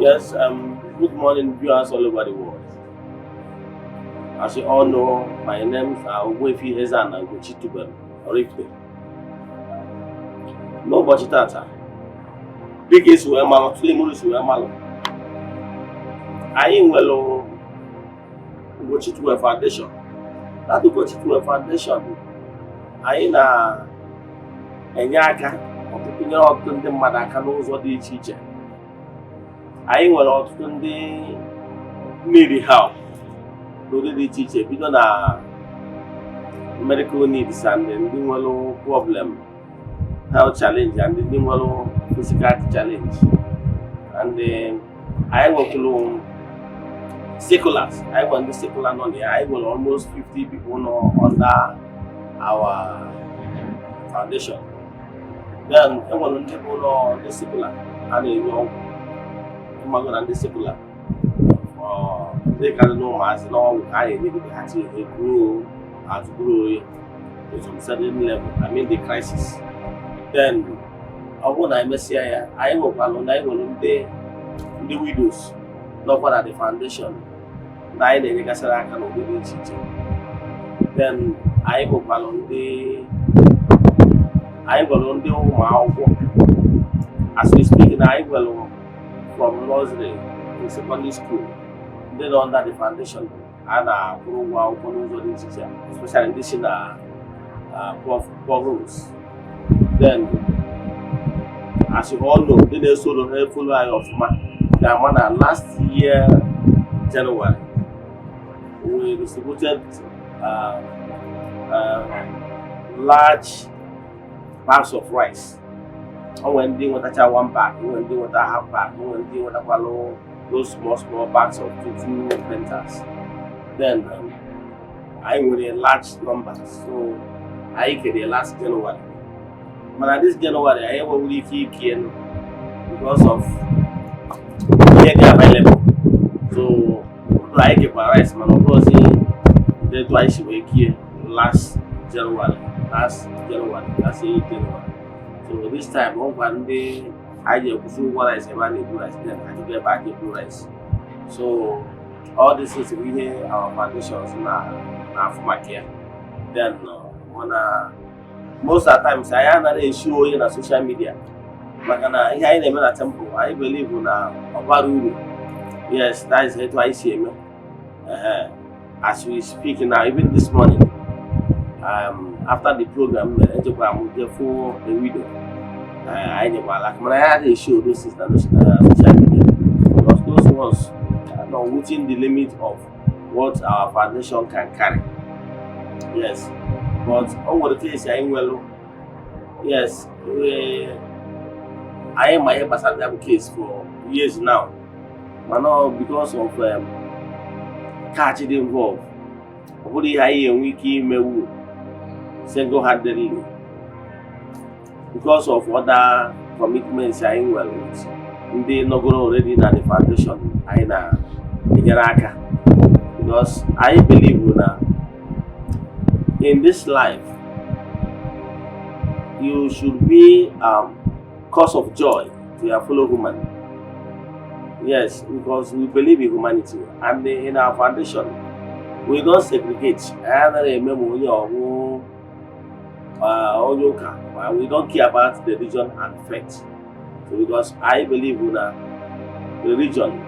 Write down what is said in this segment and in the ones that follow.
Yes, good morning, viewers all over the world. As you all know, my names are Ogbuefi Eze-Ana Ugochi Tubelu Oraifite. N'ụbọchị tata, dịka esi wee malụ, tụlee mụrụ si wee malụ, anyị nwere Ugochi Tubelu Foundation. That Ugochi Tubelu Foundation, anyị na-enye aka ọtụtụ, nyere ọtụtụ ndị mmadụ aka n'ụzọ dị iche iche. Anyị nwere ọtụtụ ndị need help n'ụdị dị iche iche, bido na medical needs and ndị nwere problem, health challenge, and ndị nwere physical challenge, and anyị nwekwuru seculars. Anyị nwere ndị secular nọ na ya. Anyị nwere almost 50 people nọ under our foundation. Then enwere ndị bụ nọ ndị secular a na-enye ọgwụ mmago na ndị secular, ndị ka dị n'ụmụazị n'ọgwụ ka a na-enyegide ha chi grow, outgrow to some certain level, I mean the crisis. Then ọ bụrụ na emesịa ya, anyị nwekwalụ na anyị nwere ndị widows nọkwa na the foundation na anyị na-enyegasịrị aka n'ụdị dị iche iche. Then anyị nwekwalụ ndị, anyị nwere ndị ụmụ akwụkwọ. As we speak na, anyị nwere from nursery to secondary school ndị nọ under the foundation a na-akwụrụ ụgwọ akwụkwọ n'ụzọ dị iche iche, especially ndị si na poor homes. Then as you all know, ndị na-esoro na-efollow anyị ọfụma ga-ama na last year January, we distributed large bags of rice. O nwere ndị nwetacha one bag, o nwere ndị nweta half bag, o nwere ndị nwetakwalụ those small small bags of two two quintals. Then anyị nwere large numbers, so anyị kere last January. Mana this January, anyị enwewuru ike ike elu because of ihe dị available. So ụlọ anyị kekwara rice, mana ọ bụrụzi ndị etu anyị si wee kie last January, last January, last year January. So this time, ọ gwa ndị anyị ji ekwụsị ụgwọ rice ebe a na-ebu rice, then anyị ga ebe a ga-ebu rice. So all this is ihe our foundations na na-afụ maka ya. Then mana most of the times, anyị anaghị esi onye na social media maka na ihe anyị na-eme na temple, anyị believe na ọ bara uru. Yes, that is etu anyị si eme. Ehe. As we speak now, even this morning, after the program mere, ejekwara m jee fụ the widow. Anyị nyekwara aka, mana anyị adịghị show those things na social media because those ones are not within the limit of what our foundation can carry. Yes, but o nwere case anyị nwelu. Yes, anyị ma ihe gbasara ya bụ case for years now, mana ọ because of cash dị involved, ọ bụrụ ihe anyị enwe ike imewu single handedly because of other commitments anyị nwere with ndị nọgoro already na the foundation anyị na-enyere aka, because anyị believe na in this life, you should be cause of joy to your fellow human. Yes, because we believe in humanity, and in our foundation, we don't segregate. Anyị anaghị eme ma onye ọwụ onye ụka. We don't care about the religion and faith. So because I believe na religion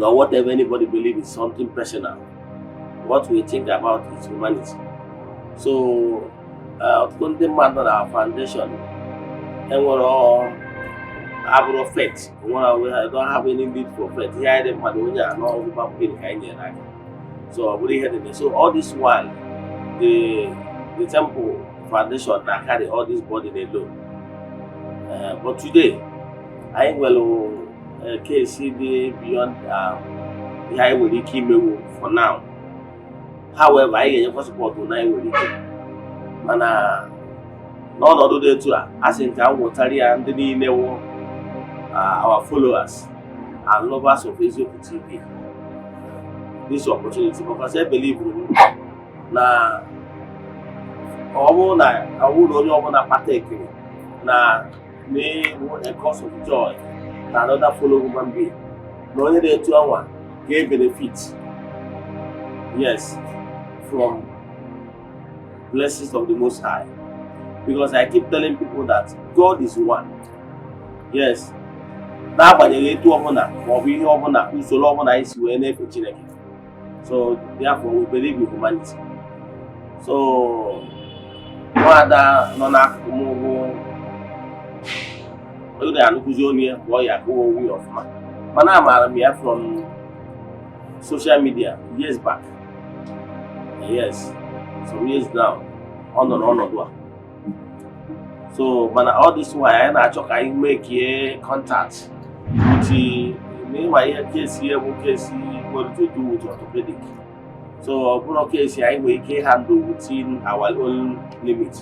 or whatever anybody believe is something personal. What we think about is humanity. So ọtụtụ ndị mmadụ na foundation enwere abụrụ faith, nwere, we don't have any need for faith. Ihe anyị dị mmadụ onye a n'ọgwụgba mmiri ka anyị nyere aka, so ọ bụrụ ihe dị na. So all this while, the temple foundation na carry all this burden alone. But today, anyị nwere case dị beyond ihe anyị nwere ike imewu for now. However, anyị ga-enyekwa support na anyị nwere ike, mana n'ọnọdụ dị etu a, a sị nke a nwụtara ya ndị niile wụ our followers and lovers of Eziokwu TV this opportunity, because I believe na ọ bụrụ na onye ọbụla kpata ekele na na-ewu a cause of joy na another fellow human being. Na onye na-etu anwa ga-benefit, yes, from blessings of the Most High, because I keep telling people that God is one. Yes, n'agbanyeghị etu ọbụla maọbụ ihe ọbụla, usoro ọbụla anyị si wee na-efe Chineke. So therefore we believe in humanity. So nwaada nọ n'akụkụ m bụ onye na-anụkwuzi onu ya ka ọ ya akụwa onwe ya ọfụma, mana amaara m ya from social media years back. Yes, some years now ọ nọ n'ọnọdụ a. So mana all this while anyị na-achọ ka anyị make contact with n'ịma ihe case ya bụ case nwere to do with orthopedic, so ọ bụrụ case anyị nwere ike handle within our own limit.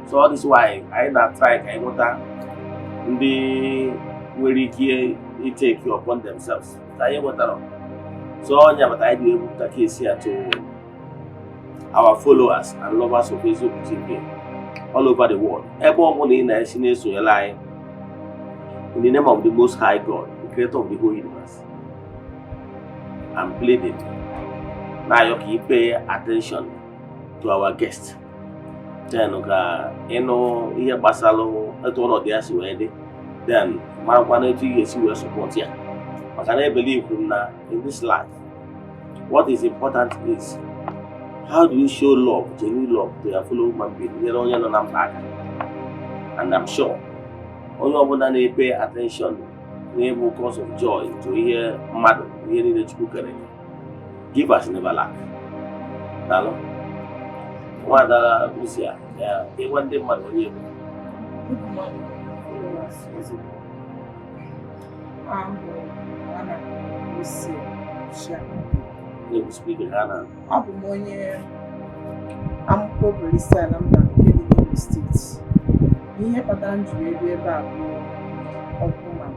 So all this while anyị na-try ka anyị nweta ndị nwere ike itake upon themselves ka anyị nwetara. So ọnya bata anyị ji ebupụta case a to our followers and lovers of Eziokwu TV all over the world, ebe ọ bụla ị na-esi na-esonyere anyị. In the name of the Most High God, the creator of the whole universe, I'm pleading, na-ayọ ka ị pay attention to our guest, then ka ịnụ ihe gbasara etu ọnọdụ ya si wee dị, then marakwana etu ị ga-esi wee support ya, maka na ebelieve m na in this life, what is important is how do you show love, genuine love to your fellow human being, nyere onye nọ na mkpa aka. And I'm sure onye ọbụla na-epay attention n'ịbụ cause of joy to ihe mmadụ, ihe niile Chukwu kere, givers never lack. Daalụ, Nwada Lucia. Ya ịgwa ndị mmadụ onye bụ. Good morning, followers. Eziokwu. Aha m bụ Nwana Lucia Chiamaka. Na-ekwu speaker ha na. Abụ m onye Amụkwo Isiala Mba nke dị n'Imo Steeti. Ihe kpatara m jiri bịa ebe a bụ ọgwụ ma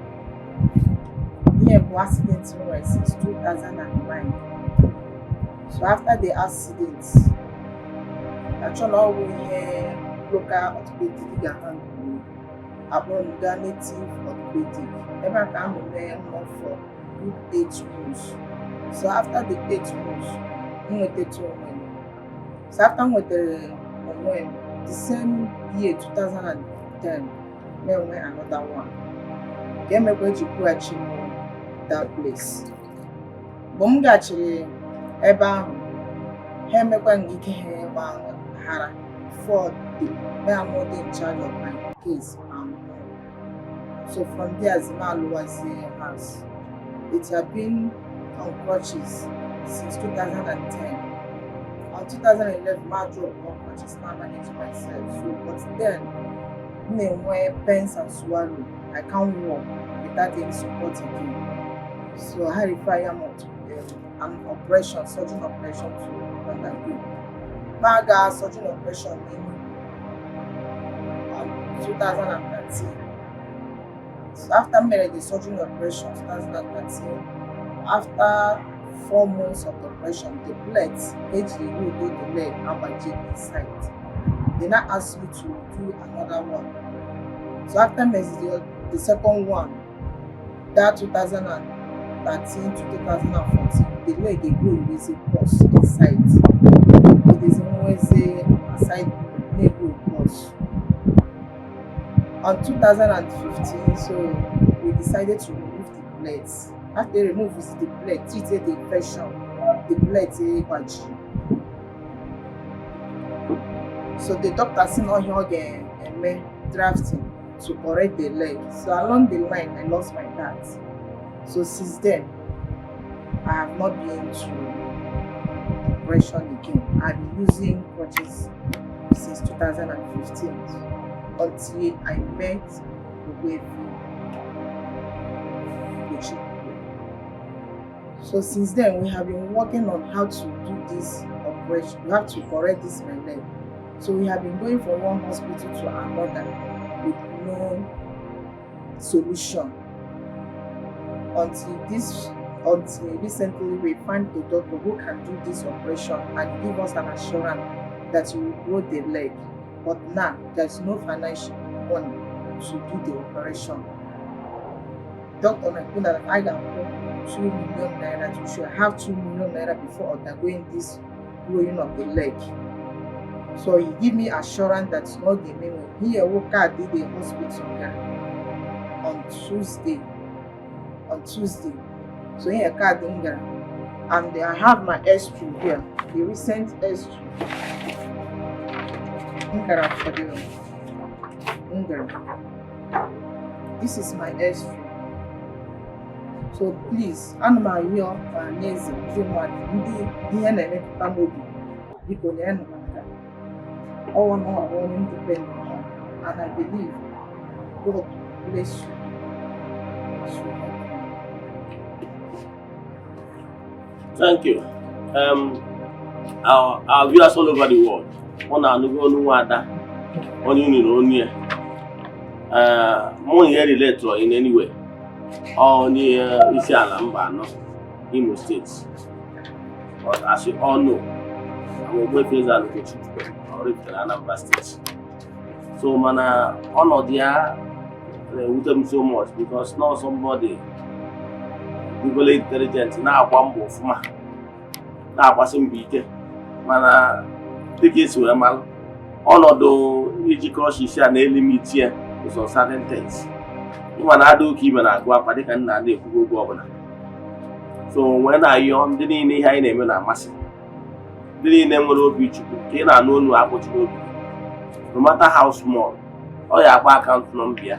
ihe bụ accident m nwere since 2009. So after the accident, achọ na ọ bụ ihe local orthopedic ga-handle, akpọrọ m gaa native orthopedic. Ebe a ka a nọ mee m nọ for good 8 months. So after the 8 months, m nwetatu onwe m. So after m nwetara onwe m, the same year 2010, m enwe another one ka emekwa eji kwughachi m that place. Mgbe m gachiri ebe ahụ, ha emekwa m ike ha gbaghara for the man no dey in charge of my case and more. So from there, m alụwazie house. It had been on crutches since 2010. On 2011, ma drop on crutches, now manage myself. So but then m na-enwe pains and swallow. I can't walk without any support again. So I refer ya m an operation, surgeon operation to undergo. Ma gaa surgeon operation n'Enugu on 2013. So after m mere the surgeon operation 2013, after 4 months of the operation, the plate ejiri hold the leg agbajie inside. They now asked me to do another one. So after meziri the second one, that 2013 to 2014, the leg dey grow with pus inside. It is nweze aside na-grow pus. On 2015, so we decided to remove the plate. After they remove the plate, treated the infection, the plate gbajiri. So the doctor sị na ọhịa ọ ga-eme drafting to correct the leg. So along the line, I lost my dad. So since then, I have not been to operation again. I've been using crutches since 2015 until I met Ogbuefi Ugochi. So since then, we have been working on how to do this operation. We have to correct this my leg. So we have been going from one hospital to another with no solution until recently we find a doctor who can do this operation and give us an assurance that he will grow the leg. But now there's no financial money to do the operation. Doctor na-ekwu na a ga-akwụ ₦2 million. You should have ₦2 million before undergoing this growing of the leg. So he give me assurance that na ọ ga-emenwe ihe wụ kaadị the hospital gara on Tuesday, on Tuesday. So ihe kaadị m gara, and I have my x-ray here, the recent x-ray m gara for the m gara. This is my x-ray. So please, ana m arịọ ọha na eze, ndị mmadụ, ndị ihe na-emetụta n'obi, biko nyerenụ m aka. Ọnwa na ọ onye m depend on, and I believe God bless you so help me. Thank you. Our viewers all over the world, ọ na-anụgo olu nwaada onye unu na onu ya. Mụ na ya relate in any way. Ọ onye isi ala mba anọ, Imo State. But as you all know, I'm Ogbuefi Eze-Ana Ugochi Oraifite, Anambra State. So mana ọnọdụ ya na-ewute m so much because not somebody very intelligent, na-agba mbọ ọfụma, na-agbasi mbọ ike, mana dịka esi wee malụ, ọnọdụ iji crutches a na-elimit ya to some certain things. Ịma na ada ụka ibe na-agụ akwa dịka nna na-ekwugo oge ọbụla. So wee na-ayọ ndị niile ihe anyị na-eme na-amasị, ndị niile nwere obi chukwu, ka ị na-anụ olu akpọchi n'obi, no matter how small, ọ ya akpa account number ya.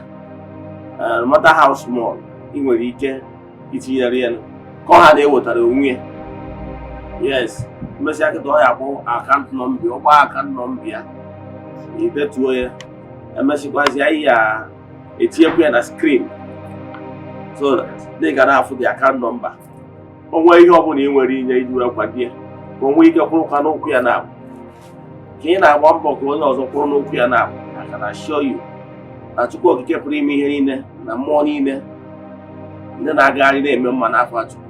No matter how small ị nwere ike itinyere ya, ka ọ ha na-ewetara onwe ya. Yes, mmesịa kịta ọ ya akpọ account number, ọ gbaa account number ya, idetuo ya, emesịkwazi anyị ya etinyekwa ya na screen so that ndị ga na-afụ the account number. O nwee ihe ọbụla ị nwere inye iji wee kwadie ka o nwee ike kwụrụkwa n'ụkwụ ya na ka ị na-agba mbọ ka onye ọzọ kwụrụ n'ụkwụ ya na I can assure you na Chukwu Okike pụrụ ime ihe niile na mmụọ niile ndị na-agagharị na-eme mma n'afọ Chukwu,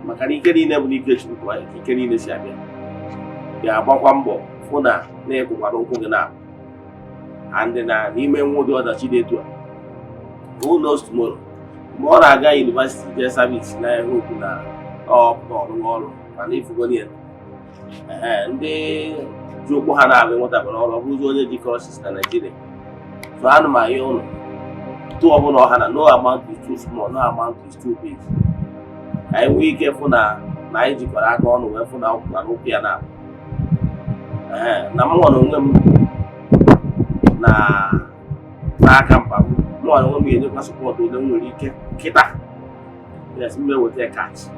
maka na ike niile bụ n'ike Chukwu ka ike niile si abịa, ga-agbakwa mbọ fụ na na-ekwukwara ụkwụ gị na and na n'ime nwa ụdị ọdachi dị etu a. Who knows tomorrow? Mgbe ọ na-aga university jee service na hope na ọ ọrụ ọrụ, mana ifugoni ya, ee, ndị ji ụkwụ ha na-abịa nwetakwara ọrụ, ọ bụrụzi onye ji crutches na Naịjirịa. So ana m ayọ ụnụ tụ ọbụla ọha na no amount is too small, no amount is too big, ka anyị nwee ike fụ na na anyị jikọrọ aka ọnụ wee fụ na ọkwụkwara ụkwụ ya na ee na mụnwa na onwe m na n'aka mkpa m, mụnwa na onwe m ga-enyekwa support ole m nwere ike kịta. Yes, m eweta cash.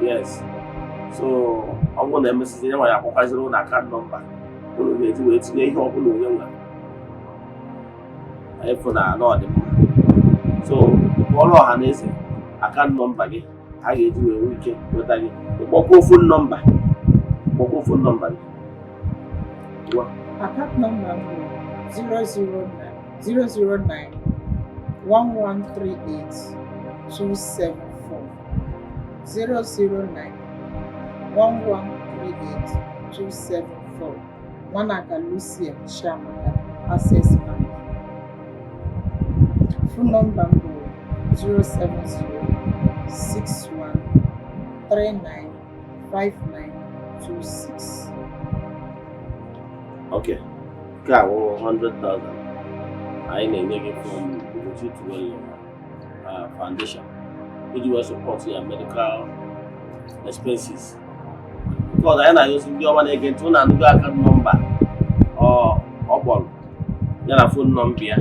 Yes, so ọ bụrụ na emesizi ya nwa ya akpọkwaziri ụlọ account number unu ga-eji wee tinye ihe ọbụla onye nwere, anyị fụ na ọ dị mma. So kpọrọ ọha na eze account number gị ha ga-eji wee nwee ike nweta gị. Kpọkwuo phone number, kpọkwuo phone number gị. Ngwa. Account number m bụ 009 009 1138 274, 009 1138 274. Nwanaka Lucia Chiamaka, Access Bank. Phone number m bụ 070 61 39 5926. Okay. Nke a wụ 100,000 anyị na-enye gị from Ugochi Tubelu Foundation iji wee support ya medical expenses. Nke ọzọ anyị na-ayọzi ndị ọma na-ege ntị, ụnụ anụgo account number ọ kpọrọ ya na phone number ya.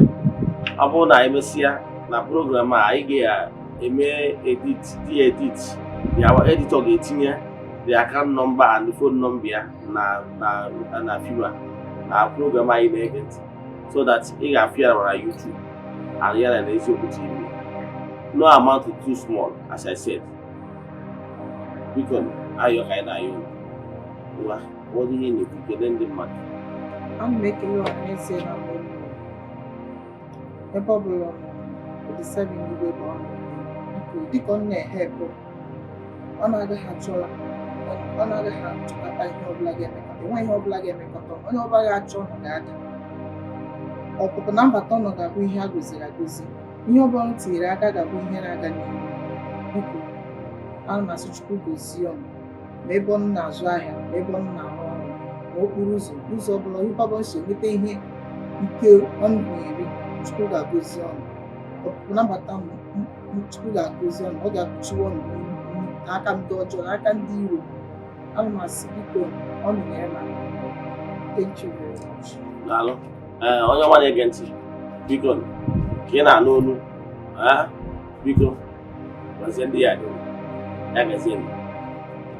Ọ bụrụ na emesịa na program a, anyị ga-eme edit dị edit ya, editor ga-etinye the account number and the phone number ya na film a, na program anyị na-ege ntị, so that ị ga-afụ ya na YouTube and ya na Eziokwu TV. No amount is too small, as I said. Biko, ayọ ka anyị na-ayọ unu. Ngwa, ụfọdụ ihe ị na-ekwu, kelee ndị mmadụ. Ana m ekele ọhaneze na olu ebe ọ bụla ọ nọ, Olisa bi n'igwe bụ ọnụ. Biko, dịka ọ na-ehepụ, ọ na-agaghị achọkọta ihe ọbụla ga-emekọta, enweghị ihe ọbụla ga-emekọta onye ọbụla ga-achọ ọnụ ga-ada. Ọpụpụ na mbata ọnụ ga-abụ ihe a gọziri agọzi. Ihe ọbụla ọ tinyere aka ga-abụ ihe na-aga n'ihu. Biko. Ana m asị Chukwu gozie ọnụ, ma ebe ọnụ na-azụ ahịa, ma ebe ọnụ na-arụ ọrụ, ma okporo ụzọ, ụzọ ọbụla, ihe ọbụla si enweta ihe nke ọnụ na-eri. Chukwu ga-agọzi ọnụ. Ọpụpụ nabata m, Chukwu ga-agọzi ọnụ, ọ ga-akpuchiwe ọnụ n'aka ndị ọjọọ, n'aka ndị iro. Ana m asị, biko, ọnụ nyere m aka. Thank you very much. Daalụ. Ee, onye ọma na-ege ntị, biko, ka ị na-anụ olu, ee, biko gwazie ndị ya dị ya gazie.